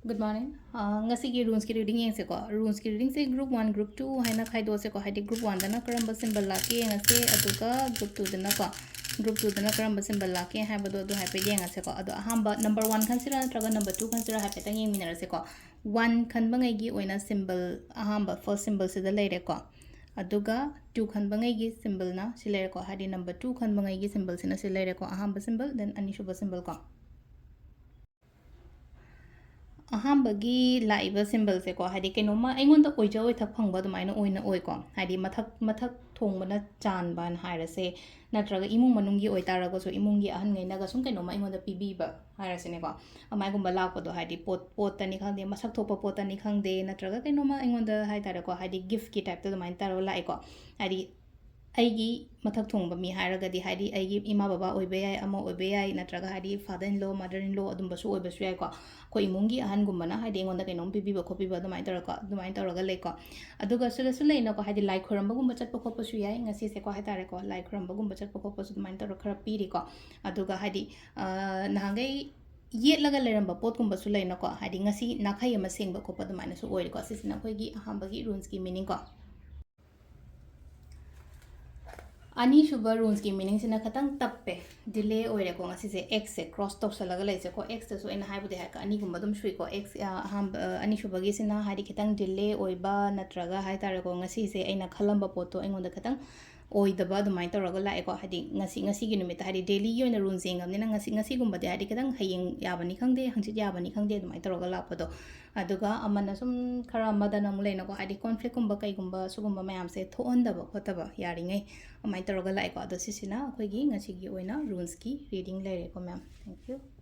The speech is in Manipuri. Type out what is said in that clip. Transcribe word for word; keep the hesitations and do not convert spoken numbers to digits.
Good morning. ꯑ, ꯉꯁꯤꯒꯤ runesꯀꯤ reading ꯌꯦꯡꯁꯦꯀꯣ꯫ Runesꯀꯤ readingꯁꯦ group one, group two ꯍꯥꯏꯅ ꯈꯥꯏꯗꯣꯛꯁꯦꯀꯣ꯫ ꯍꯥꯏꯗꯤ group oneꯗꯅ ꯀꯔꯝꯕ symbol ꯂꯥꯛꯀꯦ ꯌꯦꯡꯉꯁꯦ, ꯑꯗꯨꯒ group twoꯗꯅꯀꯣ, group twoꯗꯅ ꯀꯔꯝꯕ symbol ꯂꯥꯛꯀꯦ ꯍꯥꯏꯕꯗꯣ ꯑꯗꯨ ꯍꯥꯏꯐꯦꯠ ꯌꯦꯡꯉꯁꯦꯀꯣ꯫ ꯑꯗꯣ ꯑꯍꯥꯟꯕ number one ꯈꯟꯁꯤꯔꯥ ꯅꯠꯇ꯭ꯔꯒ number two ꯈꯟꯁꯤꯔꯥ ꯍꯥꯏꯐꯦꯠꯇꯪ ꯌꯦꯡꯃꯤꯟꯅꯔꯁꯦꯀꯣ꯫ One ꯈꯟꯕꯉꯩꯒꯤ ꯑꯣꯏꯅ symbol ꯑꯍꯥꯟꯕ first symbolꯁꯤꯗ ꯂꯩꯔꯦꯀꯣ꯫ ꯑꯗꯨꯒ two ꯈꯟꯕꯉꯩꯒꯤ symbolꯅ ꯁꯤ ꯂꯩꯔꯦꯀꯣ꯫ ꯍꯥꯏꯗꯤ number two ꯈꯟꯕꯉꯩꯒꯤ symbolꯁꯤꯅ ꯁꯤ ꯂꯩꯔꯦꯀꯣ꯫ ꯑꯍꯥꯟꯕ symbol, then ꯑꯅꯤꯁꯨꯕ symbol ꯀꯣ꯫ ꯑꯍꯥꯟꯕꯒꯤ ꯂꯥꯛꯏꯕ symbolꯁꯦꯀꯣ, ꯍꯥꯏꯗꯤ ꯀꯩꯅꯣꯝꯃ ꯑꯩꯉꯣꯟꯗ ꯑꯣꯏꯖ ꯑꯣꯏꯊꯛ ꯐꯪꯕ ꯑꯗꯨꯃꯥꯏꯅ ꯑꯣꯏꯅ ꯑꯣꯏꯀꯣ꯫ ꯍꯥꯏꯗꯤ ꯃꯊꯛ, ꯃꯊꯛ ꯊꯣꯡꯕꯅ ꯆꯥꯟꯕꯅ ꯍꯥꯏꯔꯁꯦ, ꯅꯠꯇ꯭ꯔꯒ ꯏꯃꯨꯡ ꯃꯅꯨꯡꯒꯤ ꯑꯣꯏꯇꯥꯔꯒꯁꯨ ꯏꯃꯨꯡꯒꯤ ꯑꯍꯟꯈꯩꯅꯒ ꯁꯨꯝ ꯀꯩꯅꯣꯝꯃ ꯑꯩꯉꯣꯟꯗ ꯄꯤꯕꯤꯕ ꯍꯥꯏꯔꯁꯤꯅꯦꯀꯣ꯫ ꯑꯗꯨꯃꯥꯏꯒꯨꯝꯕ ꯂꯥꯛꯄꯗꯣ, ꯍꯥꯏꯗꯤ ꯄꯣꯠ, ꯄꯣꯠꯇꯅꯤ ꯈꯪꯗꯦ, ꯃꯁꯛ ꯊꯣꯛꯄ ꯄꯣꯠꯇꯅꯤ ꯈꯪꯗꯦ, ꯅꯠꯇ꯭ꯔꯒ ꯀꯩꯅꯣꯝꯃ ꯑꯩꯉꯣꯟꯗ ꯍꯥꯏ ꯇꯥꯔꯦꯀꯣ, ꯍꯥꯏꯗꯤ giftꯀꯤ typeꯇ ꯑꯗꯨꯃꯥꯏꯅ ꯇꯧꯔꯒ ꯂꯥꯛꯑꯦꯀꯣ꯫ ꯍꯥꯏꯗꯤ ꯑꯩꯒꯤ ꯃꯊꯛ ꯊꯣꯡꯕ ꯃꯤ ꯍꯥꯏꯔꯒꯗꯤ, ꯍꯥꯏꯗꯤ ꯑꯩꯒꯤ ꯏꯃꯥ ꯕꯕꯥ ꯑꯣꯏꯕ ꯌꯥꯏ, ꯑꯃ ꯑꯣꯏꯕ ꯌꯥꯏ, ꯅꯠꯇ꯭ꯔꯒ ꯍꯥꯏꯗꯤ father in law, mother in law ꯑꯗꯨꯝꯕꯁꯨ ꯑꯣꯏꯕꯁꯨ ꯌꯥꯏꯀꯣ꯫ ꯑꯩꯈꯣꯏ ꯏꯃꯨꯡꯒꯤ ꯑꯍꯟꯒꯨꯝꯕꯅ ꯍꯥꯏꯗꯤ ꯑꯩꯉꯣꯟꯗ ꯀꯩꯅꯣꯝ ꯄꯤꯕꯤꯕ ꯈꯣꯠꯄꯤꯕ ꯑꯗꯨꯃꯥꯏꯅ ꯇꯧꯔꯒ, ꯑꯗꯨꯃꯥꯏꯅ ꯇꯧꯔꯒ ꯂꯩꯀꯣ꯫ ꯑꯗꯨꯒ ꯁꯤꯗꯁꯨ ꯂꯩꯅꯀꯣ, ꯍꯥꯏꯗꯤ ꯂꯥꯏ ꯈꯣꯏꯔꯝꯕꯒꯨꯝꯕ ꯆꯠꯄ ꯈꯣꯠꯄꯁꯨ ꯌꯥꯏ ꯉꯁꯤꯁꯦꯀꯣ, ꯍꯥꯏ ꯇꯥꯔꯦꯀꯣ꯫ ꯂꯥꯏ ꯈꯣꯏꯔꯝꯕꯒꯨꯝꯕ ꯆꯠꯄ ꯈꯣꯠꯄꯁꯨ ꯑꯗꯨꯃꯥꯏꯅ ꯇꯧꯔꯒ ꯈꯔ ꯄꯤꯔꯤꯀꯣ꯫ ꯑꯗꯨꯒ ꯍꯥꯏꯗꯤ, ꯑ, ꯅꯍꯥꯟꯈꯩ ꯌꯦꯠꯂꯒ ꯂꯩꯔꯝꯕ ꯄꯣꯠꯀꯨꯝꯕꯁꯨ ꯂꯩꯅꯀꯣ, ꯍꯥꯏꯗꯤ ꯉꯁꯤ ꯅꯥꯈꯩ ꯑꯃ ꯁꯦꯡꯕ ꯈꯣꯠꯄ ꯑꯗꯨꯃꯥꯏꯅꯁꯨ ꯑꯣꯏꯔꯦꯀꯣ꯫ ꯁꯤꯁꯤꯅ ꯑꯩꯈꯣꯏꯒꯤ ꯑꯍꯥꯟꯕꯒꯤ runesꯀꯤ meaningꯀꯣ꯫ ꯑꯅꯤꯁꯨꯕ runesꯀꯤ meaningꯁꯤꯅ ꯈꯤꯇꯪ ꯇꯞꯄꯦ, delay ꯑꯣꯏꯔꯦꯀꯣ꯫ ꯉꯁꯤꯁꯦ Xꯁꯦ cross ꯇꯧꯁꯜꯂꯒ ꯂꯩꯁꯦꯀꯣ꯫ Xꯇꯁꯨ ꯑꯩꯅ ꯍꯥꯏꯕꯗꯤ ꯍꯥꯏꯔꯒ ꯑꯅꯤꯒꯨꯝꯕ ꯑꯗꯨꯝ ꯁꯨꯏꯀꯣ꯫ X, ꯑ, ꯑꯍꯥꯟꯕ, ꯑ, ꯑꯅꯤꯁꯨꯕꯒꯤꯁꯤꯅ ꯍꯥꯏꯗꯤ ꯈꯤꯇꯪ delay ꯑꯣꯏꯕ ꯅꯠꯇ꯭ꯔꯒ ꯍꯥꯏ ꯇꯥꯔꯦꯀꯣ, ꯉꯁꯤꯁꯦ ꯑꯩꯅ ꯈꯜꯂꯝꯕ ꯄꯣꯠꯇꯣ ꯑꯩꯉꯣꯟꯗ ꯈꯤꯇꯪ ꯑꯣꯏꯗꯕ ꯑꯗꯨꯃꯥꯏꯅ ꯇꯧꯔꯒ ꯂꯥꯛꯑꯦꯀꯣ꯫ ꯍꯥꯏꯗꯤ ꯉꯁꯤ, ꯉꯁꯤꯒꯤ ꯅꯨꯃꯤꯠꯇ, ꯍꯥꯏꯗꯤ dailyꯒꯤ ꯑꯣꯏꯅ runes ꯌꯦꯡꯉꯕꯅꯤꯅ ꯉꯁꯤ, ꯉꯁꯤꯒꯨꯝꯕꯗꯤ ꯍꯥꯏꯗꯤ ꯈꯤꯇꯪ ꯍꯌꯦꯡ ꯌꯥꯕꯅꯤ ꯈꯪꯗꯦ, ꯍꯪꯆꯤꯠ ꯌꯥꯕꯅꯤ ꯈꯪꯗꯦ ꯑꯗꯨꯃꯥꯏꯅ ꯇꯧꯔꯒ ꯂꯥꯛꯄꯗꯣ꯫ ꯑꯗꯨꯒ ꯑꯃꯅ ꯁꯨꯝ ꯈꯔ ꯑꯃꯗꯅ ꯑꯃꯨꯛ ꯂꯩꯅꯀꯣ, ꯍꯥꯏꯗꯤ conflictꯀꯨꯝꯕ ꯀꯩꯒꯨꯝꯕ ꯁꯤꯒꯨꯝꯕ ꯃꯌꯥꯝꯁꯦ ꯊꯣꯛꯍꯟꯗꯕ ꯈꯣꯠꯇꯕ ꯌꯥꯔꯤꯉꯩ ꯑꯗꯨꯃꯥꯏꯅ ꯇꯧꯔꯒ ꯂꯥꯛꯑꯦꯀꯣ꯫ ꯑꯗꯣ ꯁꯤꯁꯤꯅ ꯑꯩꯈꯣꯏꯒꯤ ꯉꯁꯤꯒꯤ ꯑꯣꯏꯅ runesꯀꯤ reading ꯂꯩꯔꯦꯀꯣ ꯃꯌꯥꯝ꯫ Thank you꯫